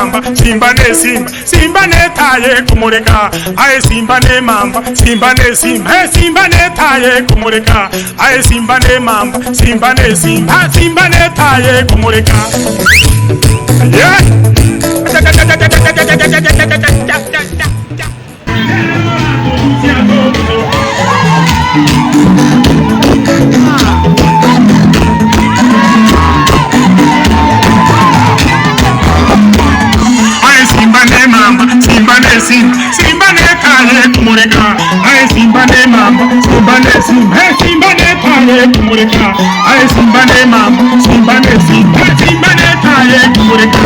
nemamba, simba nesimba, simba netaye kumureka. Aye simba nemamba, simba nesimba, hey, simba netaye kumureka. Aye simba nemamba, simba nesimba, simba netaye kumureka. Yeah. Aye simba ne mamba, simba ne simba, simba ne taye kumureka. Aye simba ne mamba, simba ne simba, hey, simba ne taye kumureka. Aye simba ne mamba, simba ne simba, simba ne taye kumureka.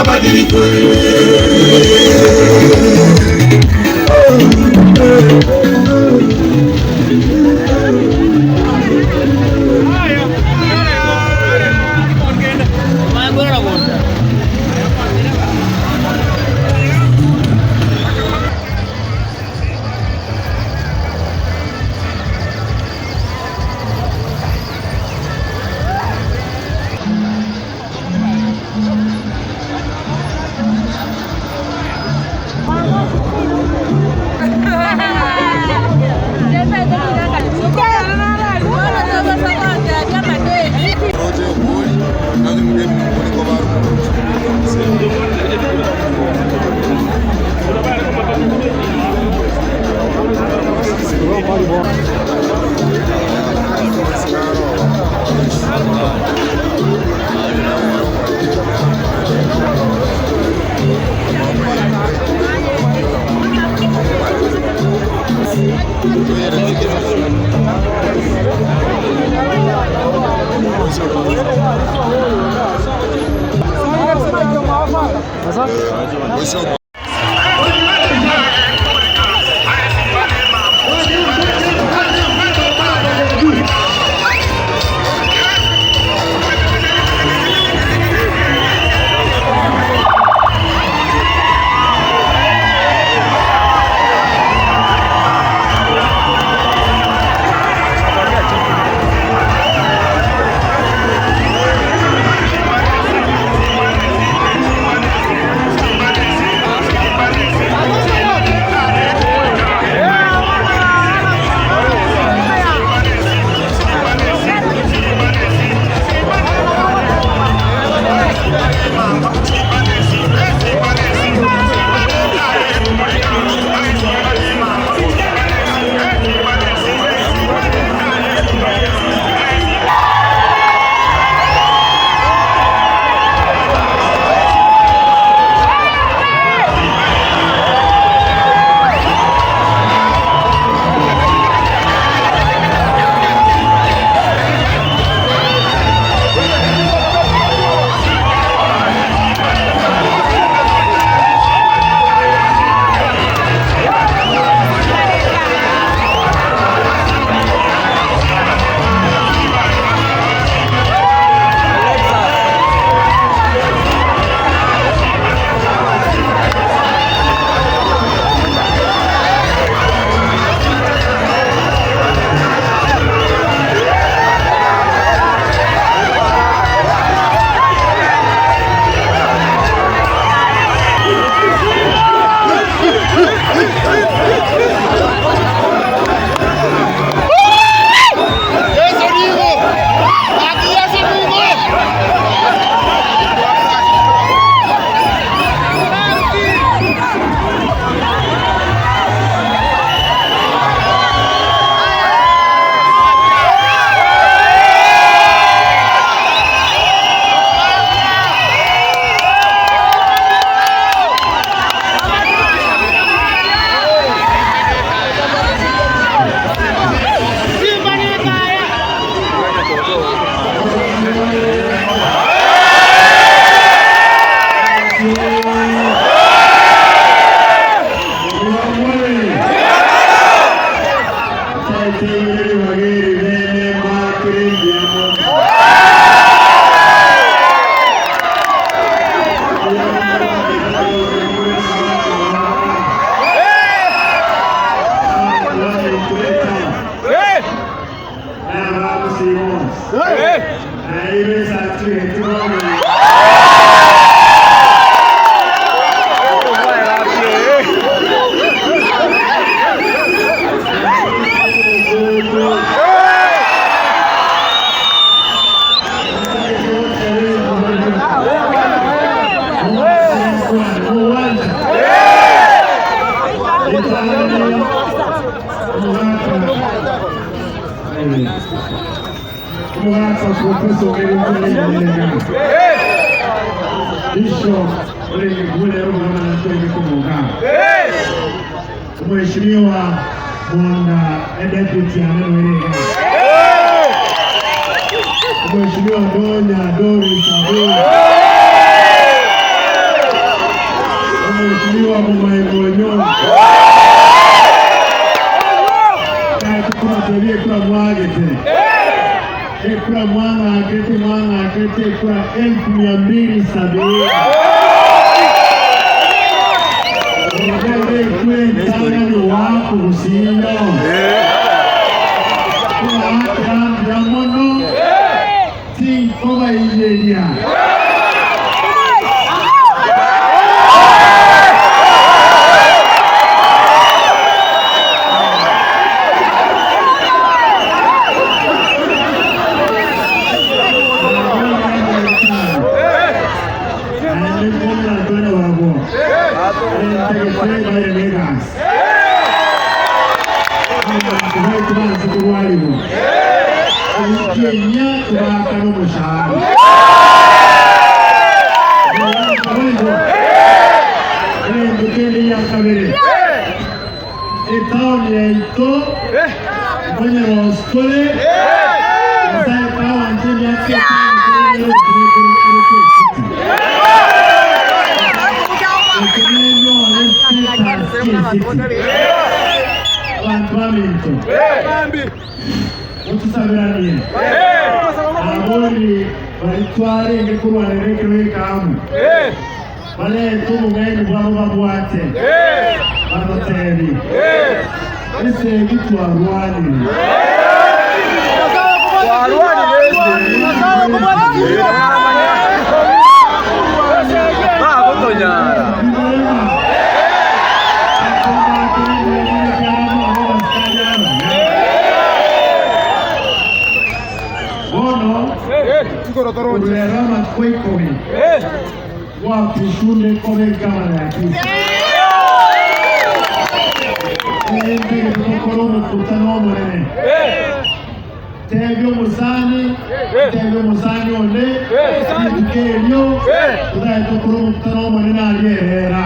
Mabadiliko. Mheshimiwa Bwana Deputy Anene Mheshimiwa Donya Doris Abui. Nkobatebie ekura mwagete, ekura mwang'akete, mwang'akete ekura elfu mia mbili sabini. Ogende ekura entang'ani oaka obosinyo. Kobaakera mbuya mono, tinkobaiyeria. Naende nkomonatwe nabarabwo, entagete baire negasi. Abanto baito banse korwarigwa, ewiki enyia tobaakane omoshahara. Boigo, egento kende gia kabere, etaoni yaito nkonyerosia tore, Nyasae kawanche emiaka etano tore nere esiti. Eke nenyore status ki'esiti. Abanto baminto, motusaberanie. Abori baria twarenge korwanera ekero gekamu, barente obong'aini bwabo babwate, batotebi, Esegi twarwanire. Bono korwera amatuko ikomi gwapisunde koba egavana ya Kisii. Erinde tokore omokutano omonene. Tebia omosani, tebia omosani onde, rituko erio totae tokore omokutano omonene aria eheera.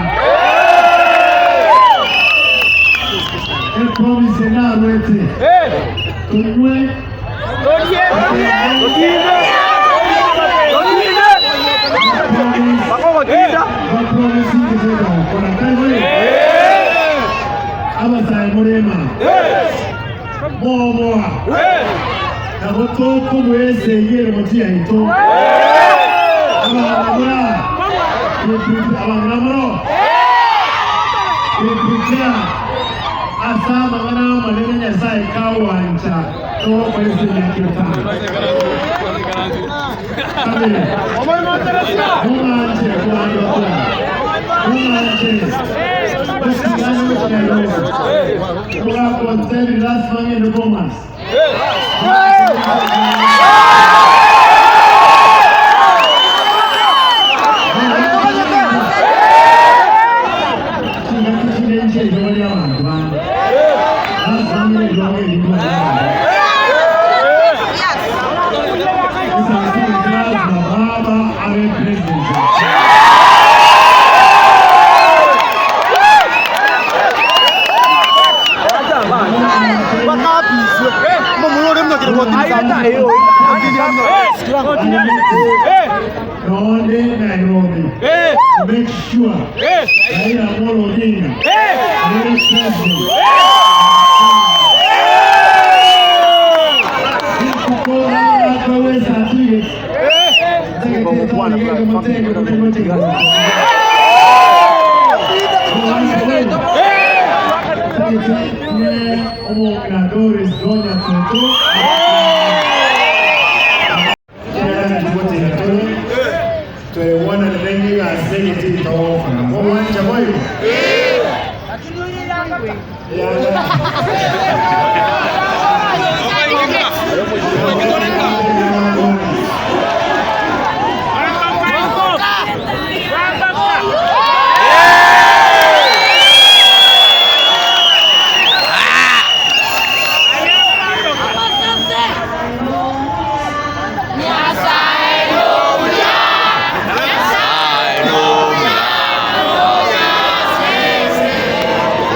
Epromise narwete, tonywe Abasae more maa, moboa, nabo tokoboa esegi ere motwe yaito. Abang'ina moro, abang'ina moro, be prepared ase amang'ana amanene Nyasae kagwancha. Nonde Nairobi make sure Raila Amolo Odinga nere president. Rituko arakwe certificate. Omong'ina Doris Gonya Toto. Tweigwananire ng'a egasi egete togokora. Mogwancha boigo?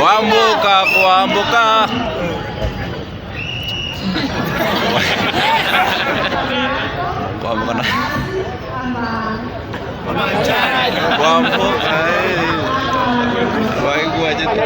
Kwamboka, kwamboka. Kwamboka na kwamboka eh. Waigwachete.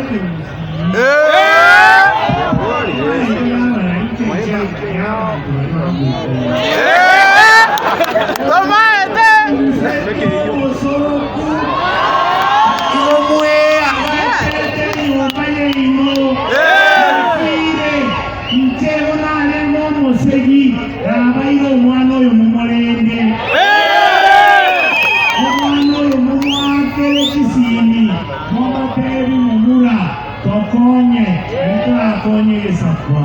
ekegusii. Enkwana yaito y'abaraika echiaka y'abanto baria bagoikera. Obosooku igo mweagachete enyomba yaino. Mwafiire, inche igo narenge omosegi, nabaire omwana oyo momorende. Omwana oyo momoakere chisimi, momotebi momura, tokonye, nario torakonye egesakwa.